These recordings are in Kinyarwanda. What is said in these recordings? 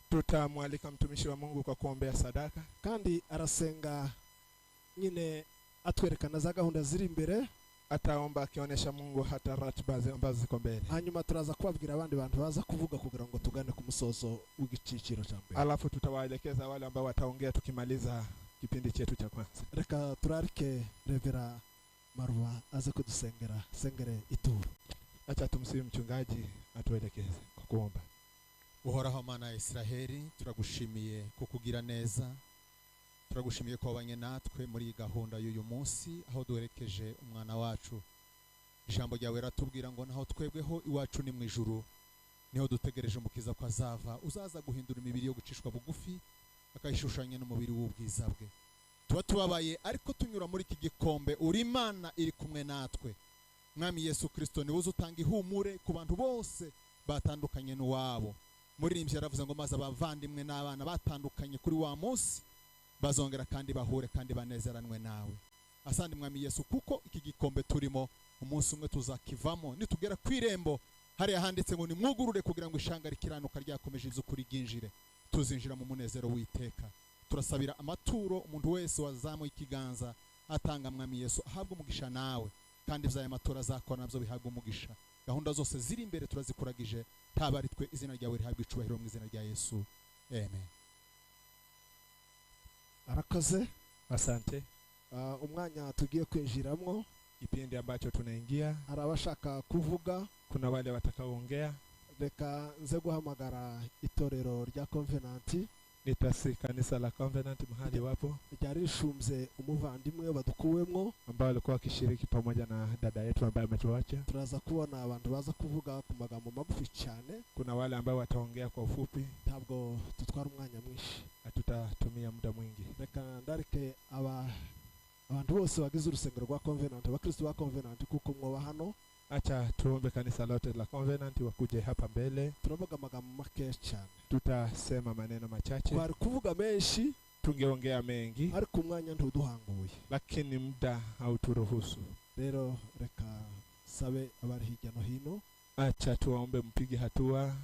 Tutamwalika mtumishi wa Mungu kwa kuombea sadaka. Kandi arasenga nyine atwerekana za gahunda ziri imbere. Ataomba akionyesha Mungu hata ratiba ambazo ziko mbele. Hanyuma turaza kubabwira abandi bantu baza kuvuga kugira ngo tugane ku musozo w'igiciciro cya mbere. Alafu tutawaelekeza wale ambao wataongea tukimaliza kipindi chetu cha kwanza. Reka turarike Revera Marwa aze kudusengera sengere ituro. Acha tumsihi mchungaji atuelekeze kwa kuomba. Uhoraho Mana ya Israheli, turagushimiye kukugira neza. Turagushimiye ko wabanye natwe muri gahunda y'uyu munsi aho duherekeje umwana wacu. Ijambo ryawe ratubwira ngo naho twebweho iwacu ni mu ijuru, niho dutegereje umukiza ko azava, uzaza guhindura imibiri yo gucishwa bugufi akayishushanya n'umubiri w'ubwiza bwe. Tuba tubabaye ariko tunyura muri iki gikombe, uri Imana iri kumwe natwe. Mwami Yesu Kristo, ni wowe utanga ihumure ku bantu bose batandukanye n'uwabo. Muririmbyi yaravuze ngo maze abavandimwe n'abana batandukanye kuri wa munsi bazongera kandi bahure kandi banezeranwe nawe. Asante Mwami Yesu, kuko iki gikombe turimo umunsi umwe tuzakivamo. Nitugera ku irembo hariya handitse ngo nimwugurure kugira ngo ishanga rikiranuka ryakomeje inzukuri ryinjire, tuzinjira mu munezero w'iteka. Turasabira amaturo umuntu wese wazamuye ikiganza atanga, Mwami Yesu ahabwe umugisha nawe, kandi ibyo maturo azakora nabyo bihabwe umugisha. Gahunda zose ziri imbere turazikuragije, taba ari twe, izina ryawe rihabwe icubahiro mu izina rya Yesu, amen. Arakoze. Asante. Umwanya tugiye kwinjiramo, kipindi ambacho tunaingia, hari abashaka kuvuga, kuna wale watakaoongea. Reka nze guhamagara itorero rya Covenant. Nitasi kanisa la Covenant mahali wapo ryari rishumbye umuvandimwe badukuwemwo, ambao walikuwa wakishiriki pamoja na dada yetu ambaye ametuacha. Turaza kubona abantu baza kuvuga ku magambo magufi cyane. Kuna wale ambao wataongea kwa ufupi, ntabwo tutwara umwanya mwinshi, hatutatumia muda mwingi. Reka ndarike abantu bose bagize urusengero rwa Covenant, abakristo ba Covenant, kuko mwoba hano. Acha tuombe kanisa lote la Covenant wakuje hapa mbele. Turavuga amagambo make cyane, tutasema maneno machache. Twari kuvuga menshi, tungeongea mengi, ariko umwanya ntuduhanguye, lakini muda hauturuhusu. Rero reka sabe abari hirya no hino, acha tuombe mpige hatua,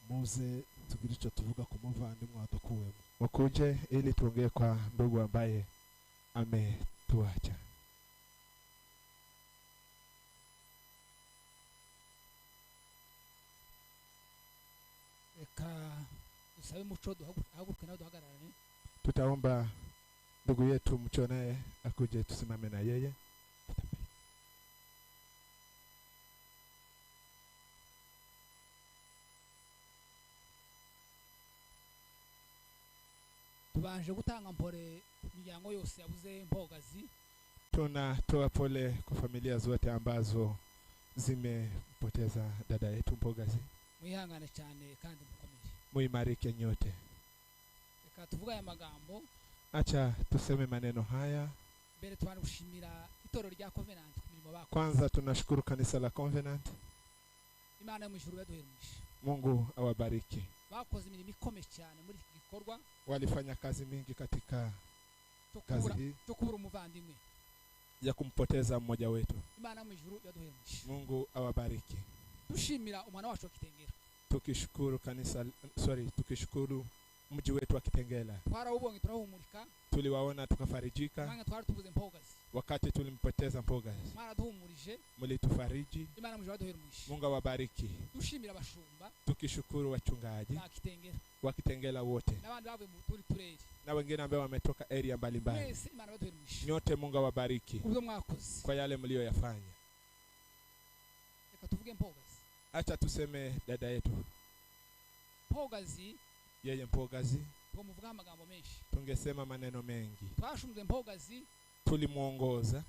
muze tugire icyo tuvuga ku muvandimwe wadukuwemo, wakuje ili tuongee kwa ndugu ambaye ametuacha. Reka dusabe Muco duhaguruke nawe duhagararane. Tutaomba ndugu yetu Muco naye akuje tusimame na yeye. Tubanje gutanga mpore imiryango yose yabuze Mpogazi. Tunatoa pole kwa familia zote ambazo zimepoteza dada yetu Mpogazi. Mwihangane cyane kandi mukomere, muimarike nyote. Reka tuvuga aya magambo. Acha tuseme maneno haya. Mbere tubanje gushimira itorero rya Covenant ku mirimo bakoze. Kwanza tunashukuru kanisa la Covenant. Imana yo mu ijuru yaduhere umugisha. Mungu awabariki. Bakoze imirimo ikomeye cyane muri iki gikorwa. Walifanya kazi mingi katika kazi hii cyo kubura umuvandimwe, ya kumpoteza mmoja wetu. Imana mu ijuru yaduhere umugisha. Mungu awabariki. Dushimira umwana wacu wa Kitengela. Tukishukuru kanisa, sorry, tukishukuru mji wetu wa Kitengela. Twarawubonye turahumurika. Tuliwaona tukafarijika. Mwanya twari tubuze Mpogazi. Wakati tulimpoteza Mpogazi. Mwaraduhumurije. Mlitufariji. Imana mu ijuru yaduhere umugisha. Mungu awabariki. Dushimira abashumba. Tukishukuru wachungaji ba Kitengela. Wa Kitengela wote. N'abandi bavuye mu turi turere. Na wengine ambao wametoka area mbalimbali. Mwese Imana yaduhere umugisha. Nyote Mungu awabariki. Kubyo mwakoze. Kwa yale mlioyafanya. Reka tuvuge Mpogazi. Acha tuseme dada yetu Mpogazi. Yeye Mpogazi, tumuvuga amagambo menshi, tungesema maneno mengi. Twashumze Mpogazi, tulimuongoza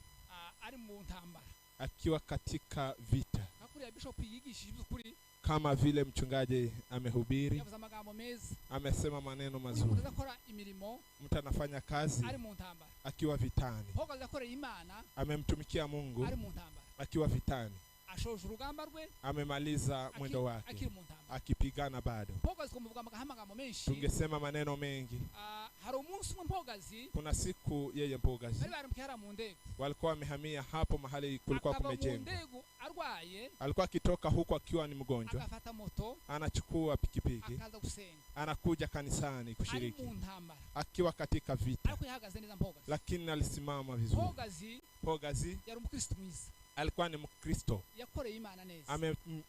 ari mu ntambara, akiwa katika vita. Hakuriya bishop yigishije iby'ukuri, kama vile mchungaji amehubiri, yavuze amagambo meza, amesema maneno mazuri. Akora imirimo, mtu anafanya kazi ari mu ntambara, akiwa vitani. Mpogazi akorera Imana, amemtumikia Mungu ari mu ntambara, akiwa vitani. Ashoje urugamba rwe, amemaliza mwendo wake, akipigana bado. Mpogazi kumuvuga amagambo menshi, tungesema maneno mengi. Hari umunsi umwe Mpogazi Kuna siku yeye Mpogazi bari barimukiye hariya mu Ndego walikuwa wamehamia hapo mahali kulikuwa akava mu kumejengwa. Ndego arwaye Alikuwa akitoka huku akiwa ni mgonjwa, agafata moto anachukua pikipiki, akaza gusenga anakuja kanisani ari kushiriki mu ntambara akiwa katika vita, ariko yahagaze neza Mpogazi. Lakini alisimama vizuri. Mpogazi Mpogazi yari umukristo mwiza alikuwa ni Mkristo, yakoreye Imana neza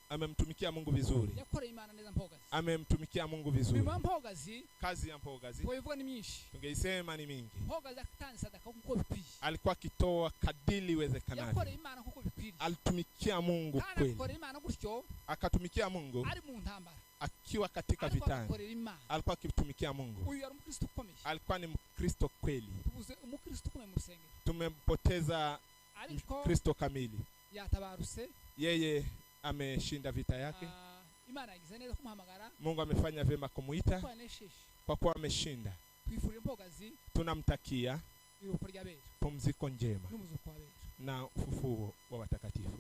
amemtumikia Mungu vizuri, yakoreye Imana neza Mpogazi. Amemtumikia Mungu vizuri. Imirimo ya Mpogazi Kazi ya Mpogazi twabivuga ni myinshi. tungeisema ni mingi. Mpogazi atanze sadaka nkuko bikwiye Alikuwa akitoa kadili iwezekanavyo, yakoreye Imana nkuko bikwiriye alitumikia Mungu kandi kweli, akorera Imana gutyo akatumikia Mungu ari mu ntambara akiwa katika ariko vitani, agakorera Imana. Alikuwa akitumikia Mungu, Uyu yari umukristo ukomeye. Alikuwa ni Mkristo kweli. Tubuze umukristo ukomeye mu rusengero Tumempoteza ariko Mkristo kamili, yatabarutse. Yeye ameshinda vita yake. Ah, Imana yagize neza kumuhamagara Mungu amefanya vyema kumuita kuko yanesheje. Kwa kuwa ameshinda. Twifurije Mpogazi Tunamtakia iruhuko ry'abera pumziko njema n'umuzuko w'abera. Na ufufuo wa watakatifu.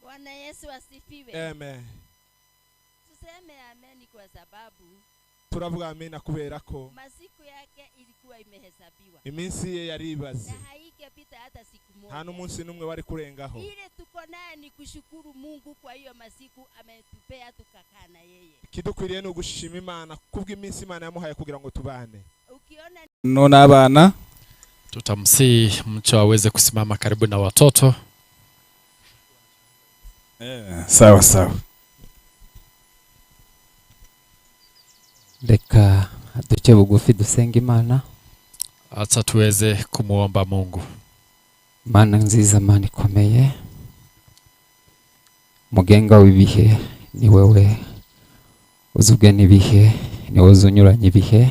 Bwana Yesu asifiwe. Amen. Tuseme ameni kwa sababu Turavuga amina kubera ko masiku yake ilikuwa imehesabiwa iminsi ye yaribaze na haingepita hata siku nta moja. n'umunsi n'umwe wari kurengaho. Ile tuko naye ni kushukuru Mungu kwa hiyo masiku ametupea tukakaa na yeye. Ikidukwiriye ni ugushima Imana kubw'iminsi Imana yamuhaye kugira ngo tubane. Ukiona No n'abana Tutamsihi mcho aweze kusimama karibu na watoto. Eh, sawa sawa. Reka duce bugufi dusenge Imana. Acha tuweze kumuomba Mungu. Mana nziza, Mana ikomeye, mugenga w'ibihe, ni wewe uzi ugena ibihe, ni wowe uzi unyuranya ibihe.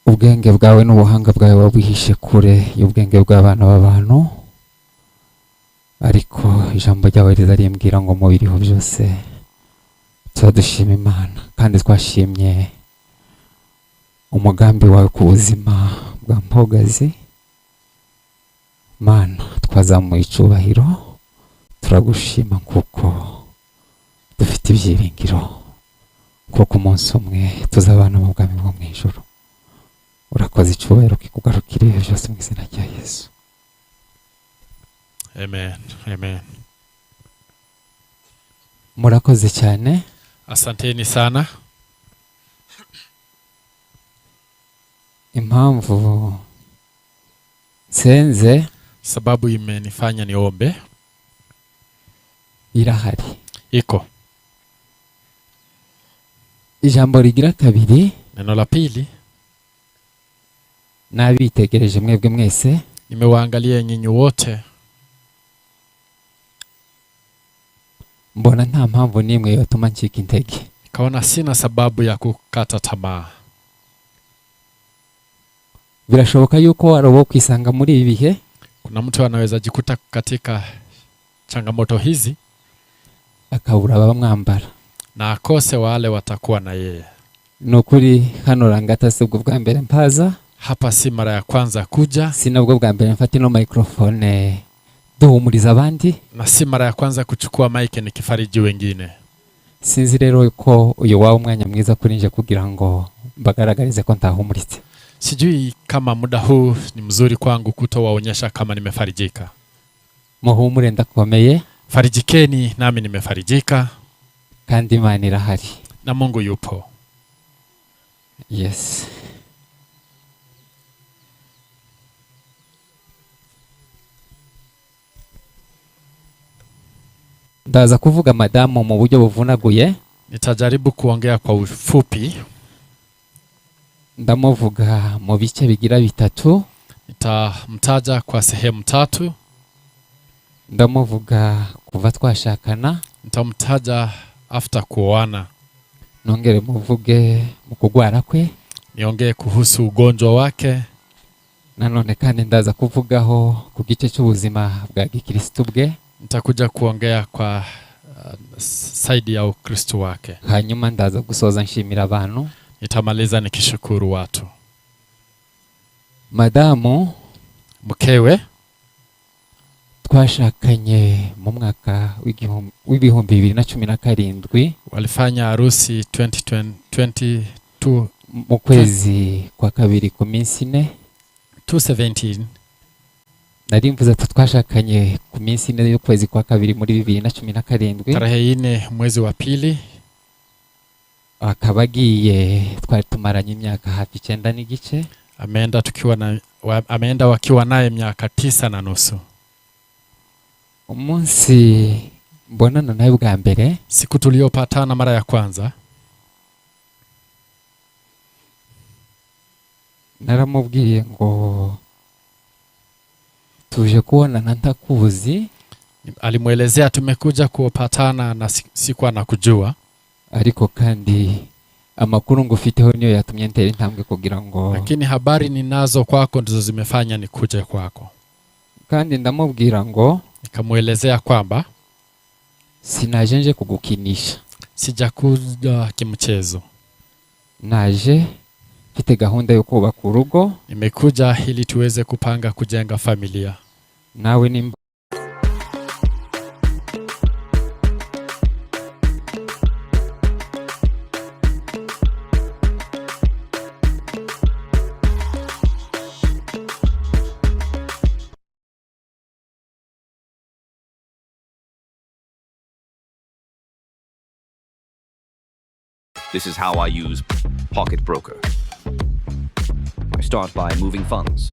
Ubwenge bwawe n'ubuhanga bwawe wabwihishe kure y'ubwenge bw'abana b'abantu, ariko ijambo ryawe rizarimbwira ngo mu biriho byose turadushima Imana, kandi twashimye umugambi wawe ku buzima bwa Mpogazi. Mana, twazamuye icubahiro, turagushima kuko dufite ibyiringiro kuko umunsi umwe tuzabana mu bwami bwo mu ijuru. Urakoze, icubahiro kikugarukira ibihe byose mu izina rya Yesu. Amen. Amen. Murakoze cyane. Asanteni sana. Impamvu nsenze Sababu imenifanya niombe irahari. Iko. Ijambo rigira kabiri, Neno la pili, n'abitegereje mwebwe mwese, nimewaangalia nyinyi wote, mbona nta mpamvu n'imwe yatuma ncika intege. Nikaona sina sababu ya kukata tamaa. Birashoboka yuko wari uwo kwisanga muri ibi bihe Kuna mtu anaweza jikuta katika changamoto hizi akabura abamwambara. Na akose wale watakuwa na yeye. Ni ukuri hano Langata si ubwo bwa mbere mpaza. Hapa si mara ya kwanza kuja si nabwo bwa mbere mfata ino microphone duhumuriza abandi na si mara ya kwanza kuchukua maiki nikifariji wengine. Sinzi rero ko uyu waba umwanya mwiza kuri nje kugira ngo mbagaragarize ko ntahumuritse. Sijui kama muda huu ni mzuri kwangu kutowaonyesha kama nimefarijika. Muhumure, ndakomeye. Farijikeni nami nimefarijika kandi Imana irahari na Mungu yupo. Yes. Ndaza kuvuga madamu mu buryo buvunaguye. Nitajaribu kuongea kwa ufupi. Ndamuvuga mu bice bigira bitatu. Nitamtaja kwa sehemu tatu. Ndamuvuga kuva twashakana. Nitamtaja after kuoana. Nongere muvuge mu kugwara kwe. Niongee kuhusu ugonjwa wake. Nanone kandi ndaza kuvugaho ku gice cy'ubuzima bwa gikristu bwe. Nitakuja kuongea kwa saidi ya Ukristo wake. Hanyuma ndaza gusoza nshimira abantu. Nitamaliza nikishukuru watu. Madamu mkewe twashakanye mu mwaka w'ibihumbi 2017. Walifanya harusi 22 Mu kwezi kwa kabiri ku minsi 4, 217. Nari mvuze ati twashakanye ku minsi 4 y'ukwezi kwa kabiri muri 2017. Tarehe 4 mwezi wa pili. Akaba agiye twari tumaranye imyaka hafi 9.5. Ameenda tukiwa na ameenda wakiwa naye miaka 9.5. Umunsi mbonana nawe bwa mbere, siku tuliyopatana mara ya kwanza, naramubwiye ngo tuje kubonana ntakuzi. Alimwelezea tumekuja kupatana na sikuwa nakujua, ariko kandi amakuru ngufiteho niyo yatumye ntera intambwe kugira ngo, lakini habari ninazo kwako ndizo zimefanya nikuje kwako. Kandi ndamubwira ngo, nikamwelezea kwamba sinaje nje kugukinisha, sijakuja kimchezo, naje mfite gahunda yo kubaka urugo, nimekuja ili tuweze kupanga kujenga familia. Nawe nimba This is how I use Pocket Broker. I start by moving funds.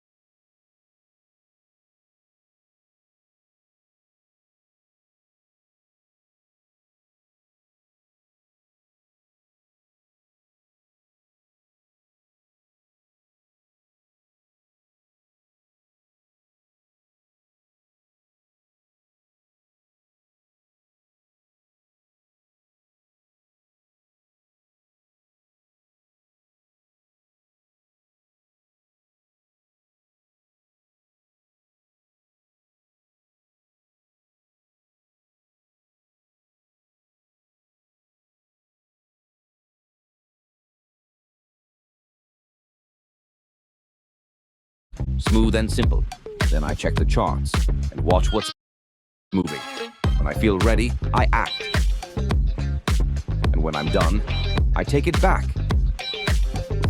Smooth and simple. Then I check the charts and watch what's moving. When I feel ready, I act. And when I'm done, I take it back.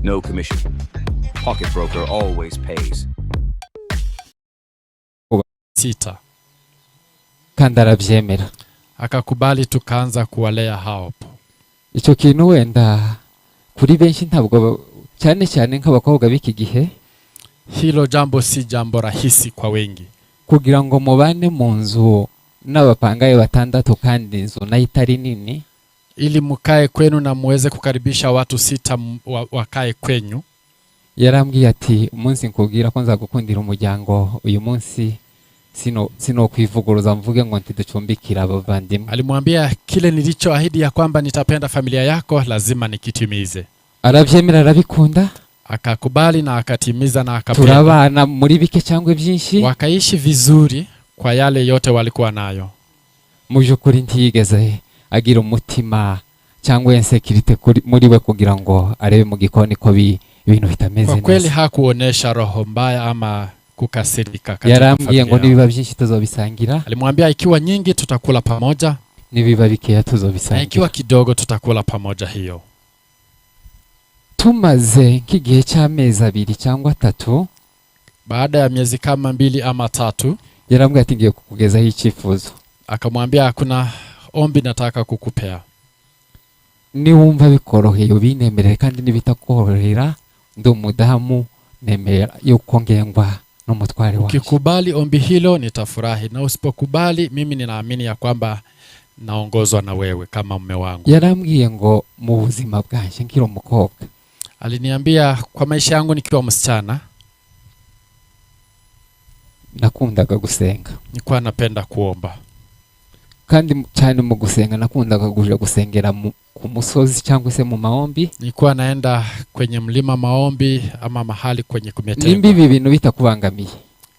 No commission. Pocket Broker always pays. 6. Kandi arabyemera. Akakubali, tukaanza kuwalea hao. Icyo kintu wenda kuri benshi ntabwo, cyane cyane nk'abakobwa b'iki gihe, hilo jambo si jambo rahisi kwa wengi. Kugira ngo mubane mu nzu n'abapangaye 6 kandi inzu nayo itari nini, ili mkae kwenu na muweze kukaribisha watu 6 wakae kwenyu. Yarambwiye ati umunsi nkubwira ko nzagukundira umuryango uyu munsi sino kwivuguruza mvuge ngo ntiducumbikira abavandimwe. Alimwambia kile nilichoahidi ya kwamba nitapenda familia yako lazima nikitimize. Arabyemera arabikunda. Akakubali na akatimiza na akapenda. Turabana muri bike cyangwa byinshi. Wakaishi vizuri kwa yale yote walikuwa nayo. Mu by'ukuri ntiyigeze agira umutima cyangwa insecurity muri we kugira ngo arebe mu gikoni ko ibintu bitameze Kwa kweli neza. hakuonesha roho mbaya ama kukasirika katika Yarambwiye ngo familia. nibiba byinshi tuzobisangira. Alimwambia ikiwa nyingi tutakula pamoja, nibiba bikeya na tuzobisangira, ikiwa kidogo tutakula pamoja hiyo. Tumaze nk'igihe cy'amezi 2 cyangwa 3, baada ya miezi kama 2 ama 3, yarambwiye ati ngiye kukugezaho icyifuzo. Akamwambia kuna ombi nataka kukupea. Niwumva bikoroheye ubinemerere, kandi nibitakorohera ndi umudamu nemerera yuko ngengwa n'umutware wanjye. Ukikubali ombi hilo nitafurahi, na usipokubali mimi ninaamini ya kwamba naongozwa na wewe kama mume wangu. Yarambwiye ngo mu buzima bwanje nkiri umukobwa, aliniambia kwa maisha yangu nikiwa msichana nakundaga gusenga, nilikuwa napenda kuomba, kandi cyane mu gusenga nakundaga kuja gusengera ku musozi cyangwa se mu maombi. Nilikuwa naenda kwenye mlima maombi ama mahali kwenye kumetengwa. Nimba ibi bintu bitakubangamiye,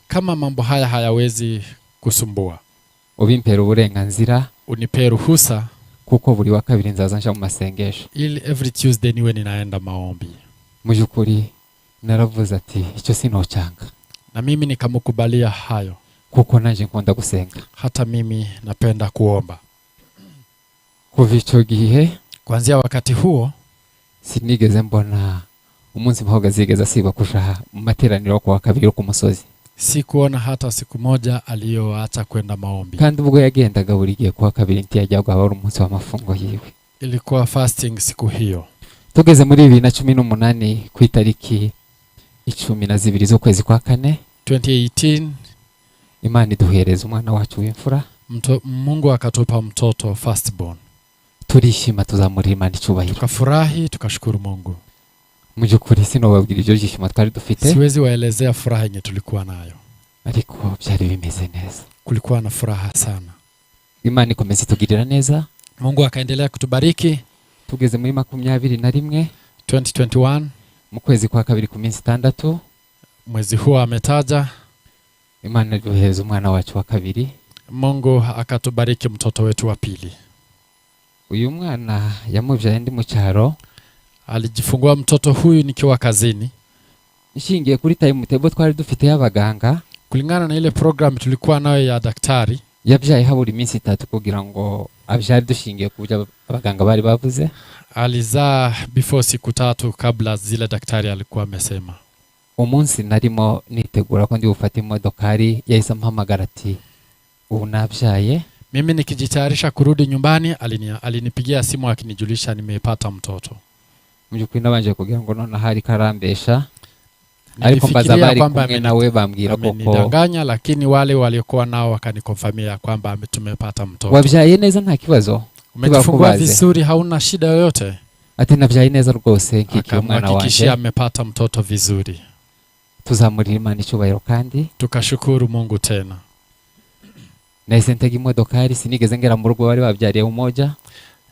kama mambo haya hayawezi kusumbua, ubimpera uburenganzira, unipe ruhusa, kuko buri wa kabiri nzaza nja mu masengesho, ili every Tuesday niwe ninaenda maombi. Mu by'ukuri naravuze ati icyo sinocanga, na mimi nikamkubalia hayo, kuko nanje nkunda gusenga, hata mimi napenda kuomba. Kuva icyo gihe, kuanzia wakati huo, Sinigeze mbona umunsi Mpogazi yigeze asiba kuja mu materaniro ku wa kabiri yo ku musozi. Sikuona hata siku moja aliyoacha kwenda maombi. Kandi ubwo yagendaga buri gihe ku wa kabiri, ntiyajyaga, aba ari umunsi w'amafungo yiwe. Ilikuwa fasting siku hiyo. Tugeze muri 2018 ku itariki 12 z'ukwezi kwa kane, 2018, Imana iduhereza umwana wacu w'imfura. Mungu akatupa mtoto firstborn. Turishima, tuzamurira Imana icyubahiro. Tukafurahi, tukashukuru Mungu. Mu by'ukuri sinobabwira ibyo byishimo twari dufite. Siwezi waelezea furaha yenye tulikuwa nayo. Ariko byari bimeze neza. Kulikuwa na furaha sana. Imana ikomeza itugirira neza. Mungu akaendelea kutubariki. Tugeze muri 21, 2021, mu kwezi kwa kabiri ku minsi 6, mwezi huo ametaja, Imana iduhereza umwana wacu wa kabiri. Mungu akatubariki mtoto wetu wa pili. Uyu mwana yamubyaye ndi mu cyaro. Alijifungua mtoto huyu nikiwa kazini. Nshingiye kuri timetable twari dufite y'abaganga, Kulingana na ile program tulikuwa nayo ya daktari, yabyaye habura iminsi 3 kugira ngo abyare, dushingiye ku byo abaganga bari bavuze. Alizaa before siku 3 kabla zile daktari alikuwa amesema. Umunsi narimo nitegura ko ndi bufate imodokari, yahise ampamagara ati ubu nabyaye. Mimi nikijitayarisha kurudi nyumbani, alinipigia simu akinijulisha nimepata mtoto. Mu by'ukuri nabanje kugira ngo noneho ari karambesha, ariko mbaza Nilifikiria bari kwamba kumwe nawe, bambwira koko. amenidanganya, lakini wale waliokuwa nao wakanikonfirmia ya kwamba tumepata mtoto. Wabyaye neza, nta kibazo? Umejifungua Tubakubaze. vizuri, hauna shida yoyote? Ati nabyaye neza rwose, nkikiye umwana wanjye. Akamhakikishia amepata mtoto vizuri. Tuzamurira Imana icyubahiro kandi. Tukashukuru Mungu tena. Nahise ntega imodokari, sinigeze ngera mu rugo bari babyariye Umoja.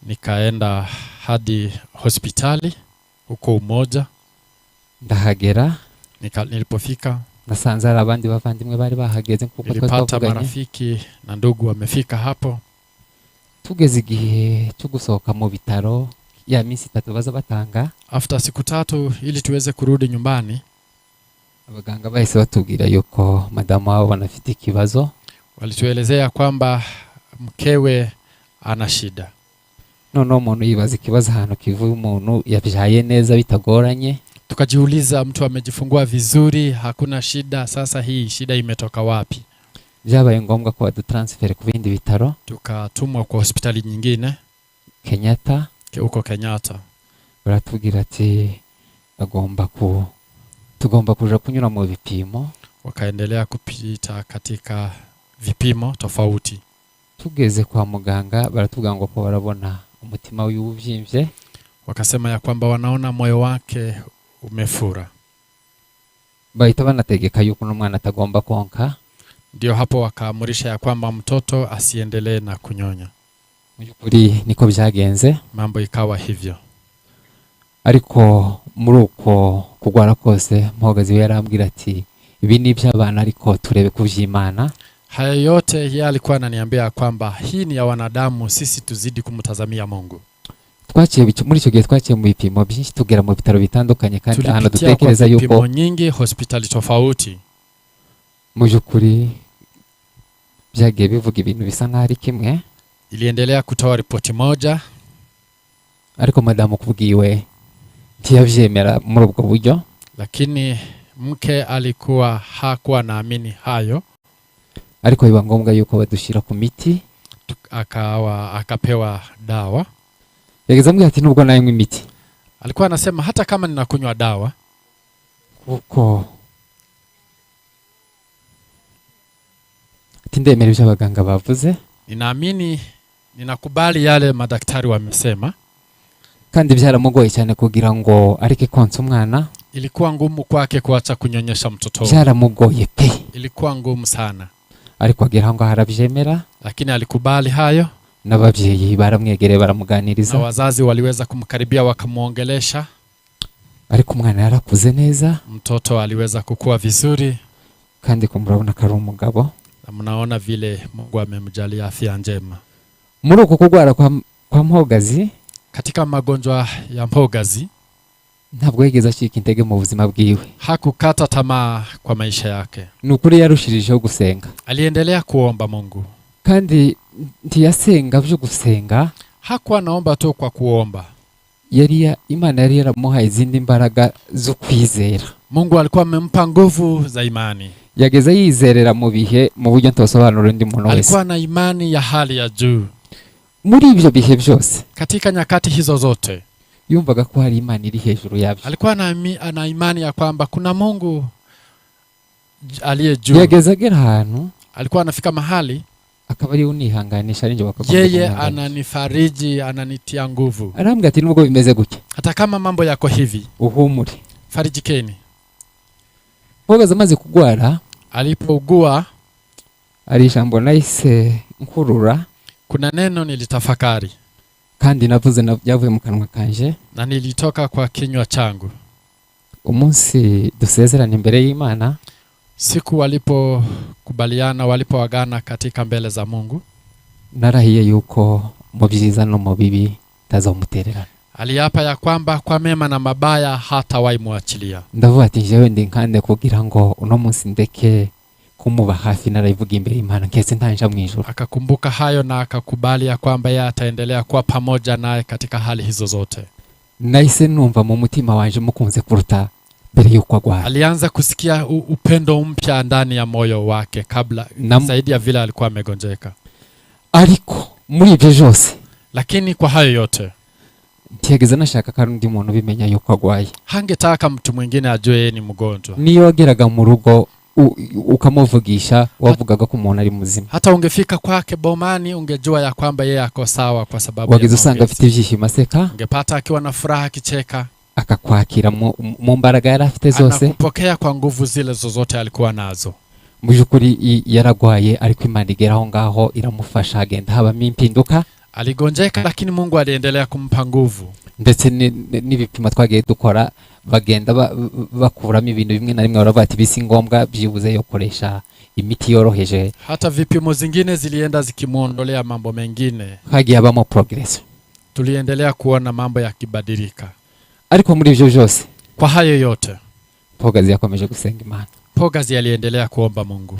Nikaenda hadi hospitali huko Umoja. Ndahagera, Nilipofika nasanze hari abandi bavandimwe bari bahageze nkuko twari nilipata twavuganye. marafiki na ndugu wamefika hapo. Tugeze igihe cyo gusohoka mu bitaro, ya minsi 3 baza batanga, After siku 3 ili tuweze kurudi nyumbani, abaganga bahise batubwira yuko madamu wabo banafite ikibazo. Walituelezea kwamba mkewe ana shida. Noneho umuntu yibaza ikibazo ahantu kivuye, umuntu yabyaye neza bitagoranye. Tukajiuliza, mtu amejifungua vizuri, hakuna shida, sasa hii shida imetoka wapi? Byabaye ngombwa ko badutaransifere ku bindi bitaro. Tukatumwa kwa hospitali nyingine. Kenyatta. Huko Kenyatta. Baratubwira ati bagomba ku tugomba kuja kunyura mu bipimo. Wakaendelea kupita katika vipimo tofauti. Tugeze kwa muganga, baratubwira ngo ko barabona umutima wiwe ubyimbye. Wakasema ya kwamba wanaona moyo wake umefura. Bahita banategeka yuko n'umwana atagomba konka. Ndio hapo wakaamurisha ya kwamba mtoto asiendelee na kunyonya. Mu by'ukuri niko byagenze. Mambo ikawa hivyo. Ariko muri uko kugwara kose, Mpogazi we yarambwira ati ibi ni iby'abana, ariko turebe ku by'Imana. Haya yote yeye alikuwa ananiambia kwamba hii ni ya wanadamu, sisi tuzidi kumtazamia Mungu. Twaciye muri icyo gihe twaciye mu bipimo byinshi, tugera mu bitaro bitandukanye, kandi ahantu Tulipitia kwa dutekereza yuko vipimo nyingi, hospitali tofauti. Mu by'ukuri byagiye bivuga ibintu bisa nk'aho ari kimwe. Iliendelea kutoa ripoti moja. Ariko madamu kubwiwe ntiyabyemera muri ubwo buryo. Lakini mke alikuwa hakuwa naamini hayo. Ariko biba ngombwa yuko badushyira ku miti. Akawa akapewa dawa. Yageze ambwira ati nubwo nanywa imiti, Alikuwa anasema hata kama ninakunywa dawa, kuko ati ndemera ibyo abaganga bavuze, ninaamini, ninakubali yale madaktari wamesema. Kandi byaramugoye cyane kugira ngo areke konsa umwana. Ilikuwa ngumu kwake kuacha kunyonyesha mtoto. Byaramugoye pe. Ilikuwa ngumu sana, Ariko agera aho ngaho arabyemera. Lakini alikubali hayo. N'ababyeyi baramwegereye, baramuganiriza. Na wazazi waliweza kumkaribia wakamwongelesha. Ariko umwana yarakuze neza. Mtoto aliweza kukua vizuri. Kandi ko murabona ko ari umugabo. Na mnaona vile Mungu amemjalia afya njema. Muri uku kurwara kwa Mpogazi, Katika magonjwa ya Mpogazi, ntabwo yigeze acika intege mu buzima bwiwe. Hakukata tamaa kwa maisha yake. Ni ukuri yarushirijeho gusenga. Aliendelea kuomba Mungu. Kandi ntiyasenga byo gusenga. Hakuwa anaomba tu kwa kuomba. Yari Imana yari yaramuhaye izindi mbaraga zo kwizera. Mungu alikuwa amempa nguvu za imani. Yageze yizerera mu bihe mu buryo ntosobanura undi muntu wese. Alikuwa na imani ya hali ya juu. Muri ibyo bihe byose, Katika nyakati hizo zote, yumvaga ko hari Imana iri hejuru yabyo. Alikuwa ana imani ya kwamba kuna Mungu aliye juu. Yageze agera ahantu, Alikuwa anafika mahali akaba ariwe unihanganisha, ari njye wakagombye yeye kumwihanganisha. Ananifariji, ananitia nguvu. Arambwira ati nubwo bimeze gutya, Hata kama mambo yako hivi, uhumure. Farijikeni. Mpogazi amaze kugwara, Alipougua, hari ijambo nahise nkurura, kuna neno nilitafakari kandi navuze ryavuye mu kanwa kanje. Na nilitoka kwa kinywa changu. Umunsi dusezerana imbere y'Imana, Siku walipokubaliana, walipoagana katika mbele za Mungu, narahiye yuko mu byiza no mu bibi ntazamutererana. Aliapa ya kwamba kwa mema na mabaya hatawahi muachilia. Ndavuga ati njyewe ndi nkande kugira ngo uno munsi ndeke kumuba hafi, narayivuga imbere y'Imana nkese ntanja mu ijuru. Akakumbuka hayo na akakubali ya kwamba yeye ataendelea kuwa pamoja naye katika hali hizo zote. Nahise numva mu mutima wanje mukunze kuruta mbere y'uko agwara. Alianza kusikia upendo mpya ndani ya moyo wake kabla zaidi ya vile alikuwa amegonjeka. Ariko muri ibyo byose, Lakini kwa hayo yote, ntiyageze anashaka ko hari undi muntu ubimenya yuko agwaye. Hangetaka mtu mwingine ajue yeye ni mgonjwa. Niyo wageraga mu rugo ukamuvugisha, wavugaga ko umuntu ari muzima. Hata ungefika kwake bomani ungejua ya kwamba yeye ako sawa kwa sababu ya Wageze usanga maongezi. afite ibyishimo aseka, Ungepata akiwa na furaha akicheka, akakwakira mu mbaraga yari afite zose. Anakupokea kwa nguvu zile zozote alikuwa nazo. Mu by'ukuri yaragwaye, ariko Imana igera aho ngaho iramufasha, agenda habamo impinduka. Aligonjeka, lakini Mungu aliendelea kumpa nguvu. Ndetse n'ibipimo twagiye dukora bagenda bakuramo ibintu bimwe na bimwe, baravuga ati bisi ngombwa byibuze yo koresha imiti yoroheje. Hata vipimo zingine zilienda zikimuondolea mambo mengine. Hagiye habamo progress. Tuliendelea kuona mambo yakibadilika. Ariko muri ibyo byose, Kwa hayo yote, Mpogazi yakomeje gusenga Imana. Mpogazi aliendelea kuomba Mungu.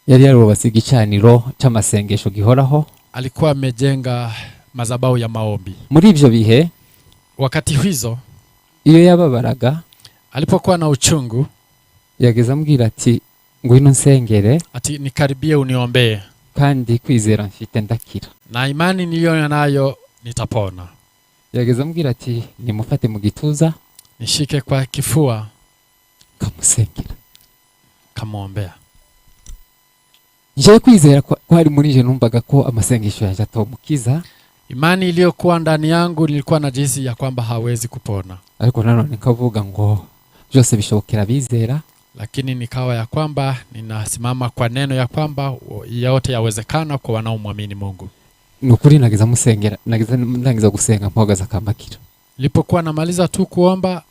Yari yarubatse igicaniro cy'amasengesho gihoraho. Alikuwa amejenga madhabahu ya maombi. Muri ibyo bihe, Wakati hizo, iyo yababaraga, alipokuwa na uchungu, yageze ambwira ati ngwino nsengere, ati nikaribie uniombee, kandi kwizera mfite ndakira. Na imani niliyo nayo nitapona. Yageze ambwira ati nimufate mu gituza, nishike kwa kifua, kamusengera, kamwombea. Njyewe kwizera kwari muri nje, numvaga ko amasengesho yanjye atomukiza. Imani iliyokuwa ndani yangu nilikuwa na jinsi ya kwamba hawezi kupona. Ariko nanone nkavuga ngo byose bishobokera abizera. Lakini nikawa ya kwamba ninasimama kwa neno ya kwamba yote yawezekana kwa wanaomwamini Mungu. Ni ukuri nageza musengera, nageza ndangiza gusenga Mpogazi akamakira. Nilipokuwa namaliza tu kuomba